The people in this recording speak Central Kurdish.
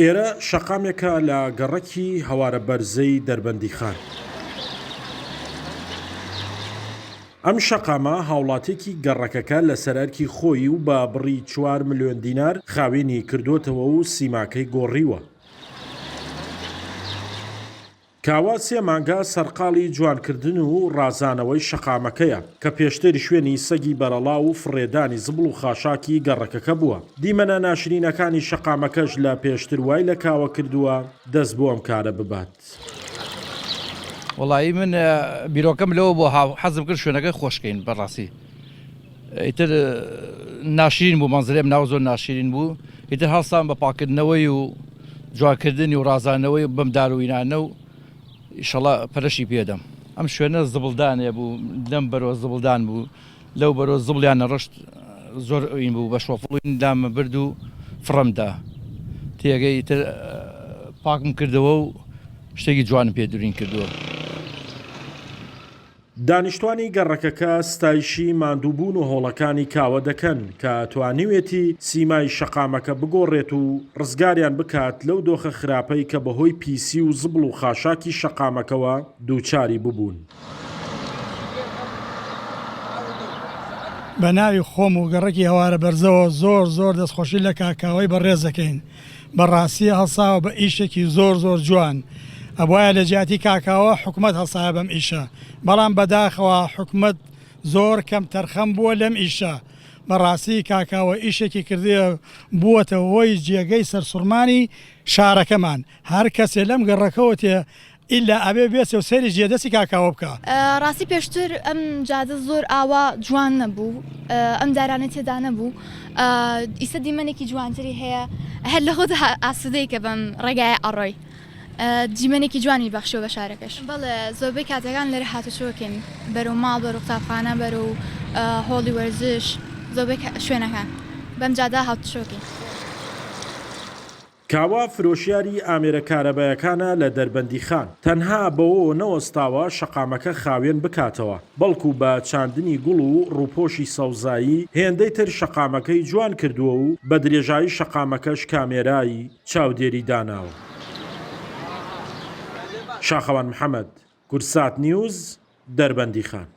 ئێرە شەقامێکە لە گەڕەکی هەوارە بەرزەی دەربەندیخان. ئەم شەقامە هاوڵاتیەکی گەڕەکەکە لەسەر ئەرکی خۆی و بە بڕی چوار ملیۆن دینار خاوێنی کردۆتەوە و سیماکەی گۆڕیوە. کاوە سێ مانگە سەرقاڵی جوانکردن و ڕازانەوەی شەقامەکەیە، کە پێشتر شوێنی سەگی بەرەڵا و فڕێدانی زبڵ و خاشاکی گەڕەکەکە بووە. دیمەنە ناشرینەکانی شەقامەکەش لە پێشتر وای لە کاوە کردووە دەست بۆ ئەم کارە ببات. وەڵایی من بیرۆکەم لەوە بوو حەزم کرد شوێنەکە خۆش کەین بەڕاستی ئیتر ناشرین بوو مەنزەرەی ئەم ناوە زۆر ناشرین بوو ئیتر هەڵسام بە پاکردنەوەی و جوانکردنی و ڕازانەوەی بەم دار و ئینانە و ئیشەڵا پەرەشی پێدەم ئەم شوێنە زبڵدانێ بوو لەم بەرەوە زبڵدان بوو لەو بەرەوە زبڵیان نەڕشت زۆر ئین بوو بە شۆفڵین لامە برد و فڕەم دا تێگەی ئیتر پاکم کردەوە و شتێکی جوانم پێ دورین کردووە. دانیشتوانی گەڕەکەکە ستایشی ماندووبوون و هەوڵەکانی کاوە دەکەن کە توانیوێتی سیمای شەقامەکە بگۆڕێت و ڕزگاریان بکات لەو دۆخە خراپەی کە بەهۆی پیسی و زبڵ و خاشاکی شەقامەکەوە دووچاری ببوون. بە ناوی خۆم و گەڕەکی هەوارە بەرزەوە زۆر زۆر دەستخۆشی لە کاک کاوەی بەڕێز دەکەین بەڕاستی هەڵساوە بە ئیشێکی زۆر زۆر جوان ئەبوایە لە جیاتی کاک کاوە حکومەت هەڵسایە بەم ئیشە بەڵام بەداخەوە حکومەت زۆر کەم تەرخەم بووە لەم ئیشە بەڕاستی کاک کاوە ئیشێکی کردیە بووەتە هۆی جێگەی سەرسوڕمانی شارەکەمان هەر کەسێ لەم گەڕەکەوە تێ ئیلا ئەبێ بێچێ و سەیری جێدەستی کاک کاوە بکا. ڕاستی پێشتر ئەم جادە زۆر ئاوا جوان نەبوو ئەم دارانەی تێدا نەبوو ئیسە دیمەنێکی جوانتری هەیە هەر لە خۆت ئاسوودەی کە بەم ڕێگایە ئەڕۆی دیمەنێکی جوانی بەخشیوە بە شارەکەش. بەڵێ زۆربەی کاتەکان لێرە هاتوچۆکەین بەرەو ماڵ بەرەو قوتابخانە بەرەو هۆڵی وەرزش زۆربەی شوێنەکان بەم جادە هاتوچۆکەین. کاوە فرۆشیاری ئامێرە کارەبایەکانە لە دەربەندیخان، تەنها بەوەوە نەوەستاوە شەقامەکە خاوێن بکاتەوە، بەڵکو بە چاندنی گوڵ و ڕووپۆشی سەوزایی هێندەی تر شەقامەکەی جوان کردووە و بە درێژایی شەقامەکەش کامێرای چاودێری داناوە. شاخەوان محەمەد، کوردسات نیوز، دەربەندیخان.